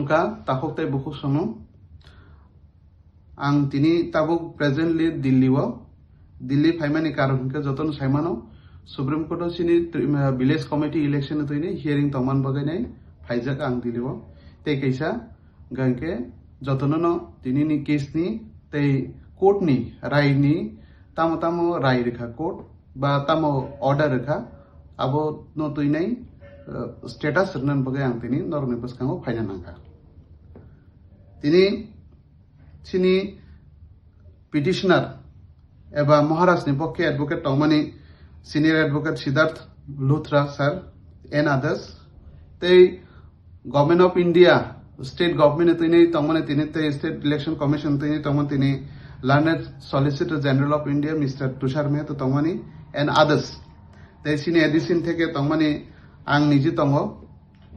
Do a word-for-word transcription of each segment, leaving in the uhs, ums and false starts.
Ka takhuk tei bukhuk sono. Ang tini tabuk presently Delhi o. Delhi phaimani karon hwnkhe jotono saimano. Supreme Court o chini tri-, uh, village committee election ni twini hearing tongman bagwi nai phaijak ang Delhi o. Tei kaisa hwnkhe jotono no tini ni case ni tei court ni rai ni tamo tamo rai rikha court ba tamo order rikha abo no twinai, uh, status rwna bagwi ang tini norokni bwskango phaina nangkha. Tini chini petitioner eba Maharaj ni pokhe advocate tongmani senior advocate Siddharth Luthra sir and others tei Government of India, state government ni twinai tongmani tini tei State Election Commission twinai tongmani tini learned Solicitor General of India Mister Tushar Mehta tongmani and others. Tei chini A D C ni theke tongmani ang niji tongo.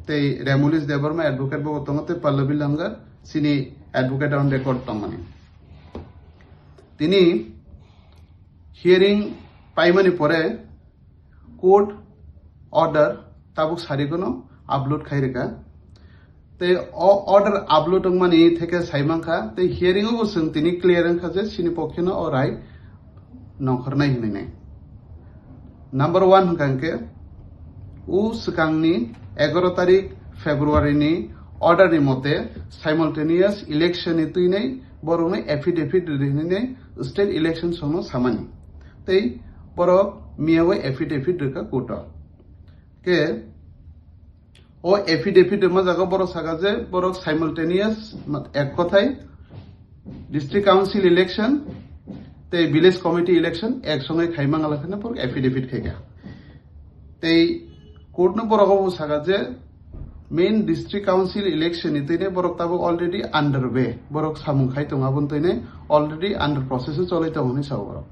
Tei Remulis Debbarma advocate bo tongo tei Pallavi Langar chini advocate on record tongmani. Tini hearing paimani pore court order tabuk sarikono upload khairika. Tei o order upload wngmani theke saimankha tei hearing o bo chwng tini clear wngkha je chini pokheno o rai nongkhornai hinwi nai. Number one hwnkha hwnkhe, o swkangni egaroh tarik February ni order ni mote simultaneous election ni twinai borokno affidavit rinai State Election Commission no samani. Tei borok miyawai affidavit rwkha court o. Khe o affidavit rwma jaga borok saka je borok simultaneous, mat-, ek kothai District Council election tei Village Committee election ek songe khaima ngala kheno borok affidavit khaika. Tei court no borok obo saka je main District Council election ni twinai borok tabuk already under way, borok samung khai tongo aboni twinai already under process o cholai tongo hinwi sao borok.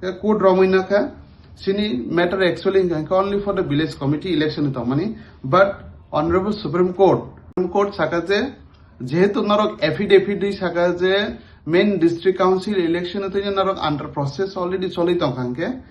Tei court romwi nakha, chini matter actually hwnkha khe only for the village committee election ni tongmani, but Honorable Supreme Court, Supreme Court saka je, jehetu norok affidavit ri saka je main District Council election ni twinai norok under process already cholai tongkha hwnkhe,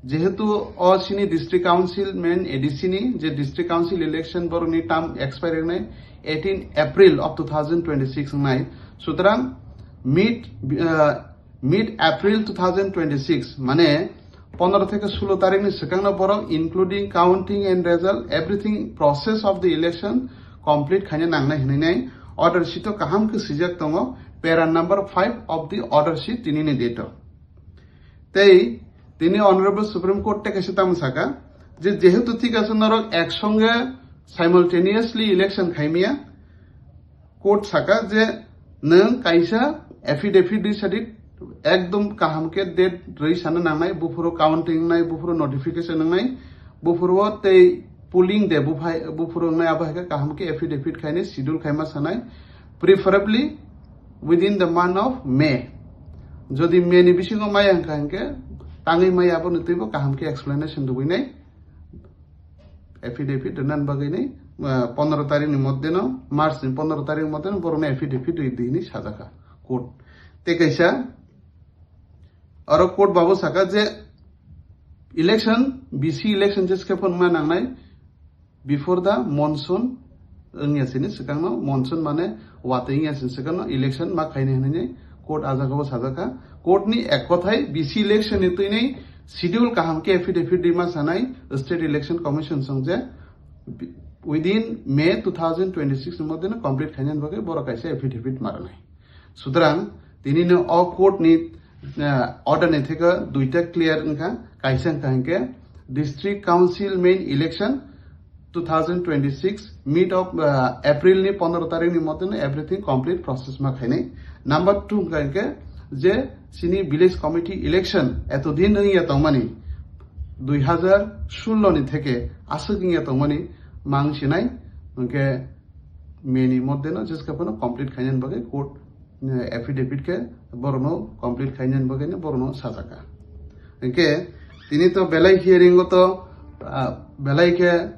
jehetu o chini District Council main A D C ni je District Council election borokni term expire wngnai eighteen April of two thousand twenty-six wngnai, sutrang mid, uh, Mid April two thousand twenty-six, mane pondro theke sulo tarikni swkangno borok including counting and result, everything process of the election complete khaina nangnai hinwi nai order sheet o kaham khe swijak tongo, para number five of the order sheet tinini date o. Tei tini Honorable Supreme Court tei kaisa tamo saka je jehetu thik ase norok ek songe simultaneously election khaimaya, court saka je nwng kaisa affidavit rwi sadi ekdom kaham khe date rwi sana nangnai, buphuru counting wngnai, buphuru notification wngnai, buphuru o tei polling de buphai, buphuru wngnai, abo hai khe kaham khe affidavit khainai, schedule khaima sanai, preferably within the month of May. Jodi May ni bisingo maya hwnkha hwnkhe tangwi maya, aboni twibo kaham khe explanation rwinai. Affidavit rwna bagwi ni, ah, pondro tarikni moddhe no, March ni pondro tarik moddhe no borokno affidavit rwi di hinwi sajakha court. Tei kaisa oro court babo saka je election, B C election je skhe phano ma nangnai before the monsoon wngya sini swkangno, monsoon mane watwi wngya sini swkangno election ma khainai hinwi court ah jagao sajakha. Court ni ek kothai B C election ni twinwi schedule kaham khe affidavit rwima sanai State Election Commission song je within May two thousand twenty-six ni moddhe no complete khainani bagwi borok kaisa affidavit ma rwnai. Sutrang tini no o court ni, eh, order ni theke duita clear wngkha, kaisa wngkha hwnkhe District Council main election two thousand twenty-six mid of, uh, April ni pondro tarik ni mote no everything complete process ma khainai. Number two hwnkha hwnkhe je chini village committee election eto din wngya tongmani, dui hazar sullo ni theke aswk wngya tongmani mang sinai, hwnkhe May ni mote no jeska phano complete khainani bagwi court, eh, affidavit khe borokno complete khainani bagwi no borokno sajaka. Hwnkhe tini to belai hearing o to, ah, belai khe,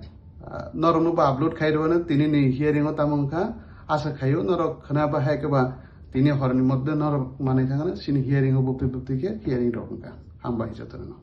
ah, norokno bo upload khai rwano tini ni hearing o tamo wngkha. Asa khaio norok khna ba hai khe ba tini horni moddhe norok manwi thangna sini hearing o bwtwi bwtwi khe hearing rok wngkha. Hambai jotono.